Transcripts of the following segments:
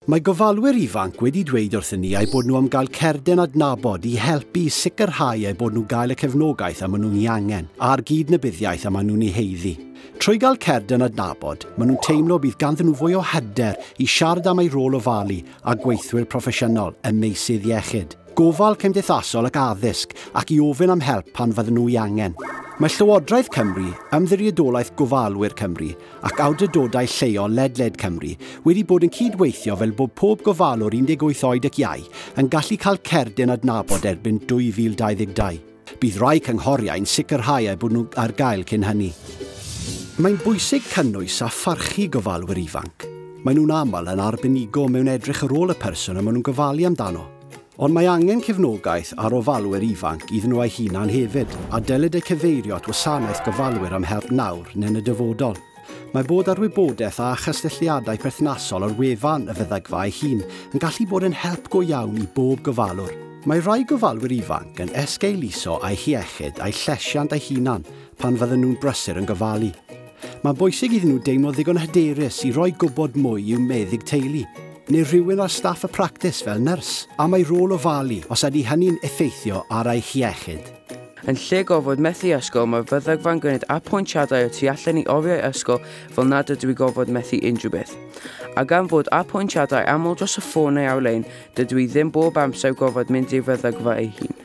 Mae gofalwyr ifanc wedi dweud wrthyn ni eu bod nhw am gael cerdyn adnabod i helpu i sicrhau eu bod nhw'n gael y cefnogaeth a maen nhw'n ei angen, a'r gydnabyddiaeth a maen nhw'n ei haeddu. Trwy gael cerdyn adnabod, maen nhw'n teimlo bydd ganddyn nhw fwy o hyder i siarad am eu rôl ofalu a gweithwyr proffesiynol ym meysydd iechyd, gofal cymdeithasol ac addysg, ac i ofyn am help pan fydden nhw ei angen. Mae Llywodraeth Cymru, Ymddiriedolaeth Gofalwyr Cymru ac awdurdodau lleol ledled Cymru wedi bod yn cydweithio fel bod pob gofalwr 18 oed ac iau yn gallu cael cerdyn adnabod erbyn 2022. Bydd rai cynghoriau'n sicrhau eu bod nhw ar gael cyn hynny. Mae'n bwysig cynnwys a pharchu gofalwyr ifanc. Maen nhw'n aml yn arbenigo mewn edrych ar ôl y person y maen nhw'n gofalu amdano. Ond mae angen cefnogaeth ar ofalwyr ifanc iddyn nhw eu hunan hefyd, a dylid eu cyfeirio at wasanaeth gofalwyr am help nawr neu yn y dyfodol. Mae bod ar wybodaeth a chysylltiadau perthnasol ar wefan y feddygfa ei hun yn gallu bod yn help go iawn i bob gofalwr. Mae rhai gofalwyr ifanc yn esgeuluso eu hiechyd a'u llesiant eu hunan pan fydden nhw'n brysur yn gofalu. Mae'n bwysig iddyn nhw deimlo ddigon hyderus i roi gwybod mwy i'w meddyg teulu, neu rhywun ar staff y practis fel nyrs, am ei rôl ofalu os ydy hynny'n effeithio ar ei hiechyd. Yn lle gorfod methu ysgol, mae'r feddygfa'n gwneud apwyntiadau o tu allan i oriau ysgol fel nad ydw i gorfod methu unrhyw beth. A gan fod apwyntiadau aml dros y ffôn neu ar-lein, dydw i ddim bob amser gorfod mynd i'r feddygfa ei hun.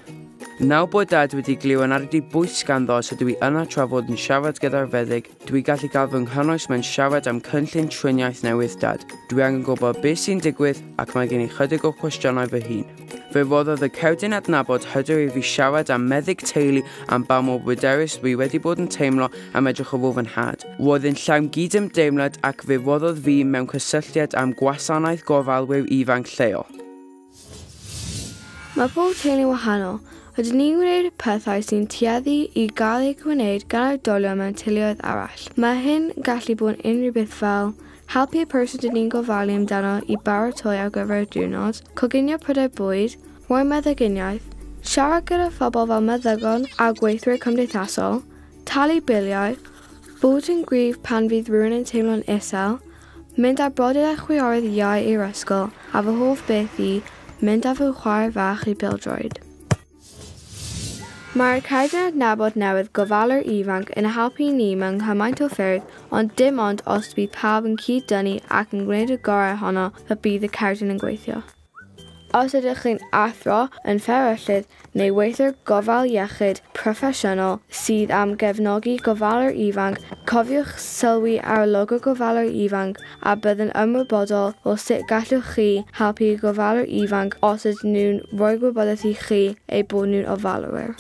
Nawr bod Dad wedi glyw yn ardu bwys ganddo os ydw i yna tra fod yn siarad gyda'r feddyg, dwi gallu gael fy nghynnwys mewn siarad am cynllun triniaeth newydd Dad. Dwi angen gwybod beth sy'n digwydd ac mae gen i chydig o cwestiynau fy hun. Fe roddodd y cerdyn adnabod hyder i fi siarad am meddyg teulu am ba mor bryderus dwi wedi bod yn teimlo am edrych ar ôl fy nhad. Roedd yn llawn gydymdeimlad ac fe roddodd fi mewn cysylltiad am gwasanaeth gofalwyr ifanc lleol. Mae pob teulu'n wahanol. Ydyn ni'n gwneud pethau sy'n tueddu i gael eu gwneud gan oedolion mewn teuluoedd arall. Mae hyn gallu bod yn unrhyw beth fel helpu y person dyn ni'n gofalu amdano i baratoi ar gyfer y diwrnod, coginio prydau bwyd, rhoi meddyginiaeth, siarad gyda phobl fel meddygon a gweithwyr cymdeithasol, talu biliau, bod yn gryf pan fydd rhywun yn teimlo'n isel, mynd â brodyr a chwiorydd iau i'r ysgol, a fy hoff beth i, mynd â fy chwaer fach i bêl-droed. Mae'r cerdyn adnabod newydd gofalwyr ifanc yn helpu ni mewn cymaint o ffyrdd, ond dim ond os bydd pawb yn cyd-dynnu ac yn gwneud y gorau ohono y bydd y cerdyn yn gweithio. Os ydych chi'n athro, yn fferyllydd neu weithiwr gofal iechyd proffesiynol sydd am gefnogi gofalwyr ifanc, cofiwch sylwi ar y logo gofalwyr ifanc a bydd yn ymwybodol o sut gallwch chi helpu gofalwyr ifanc os ydyn nhw'n rhoi gwybodaeth i chi eu bod nhw'n ofalwyr.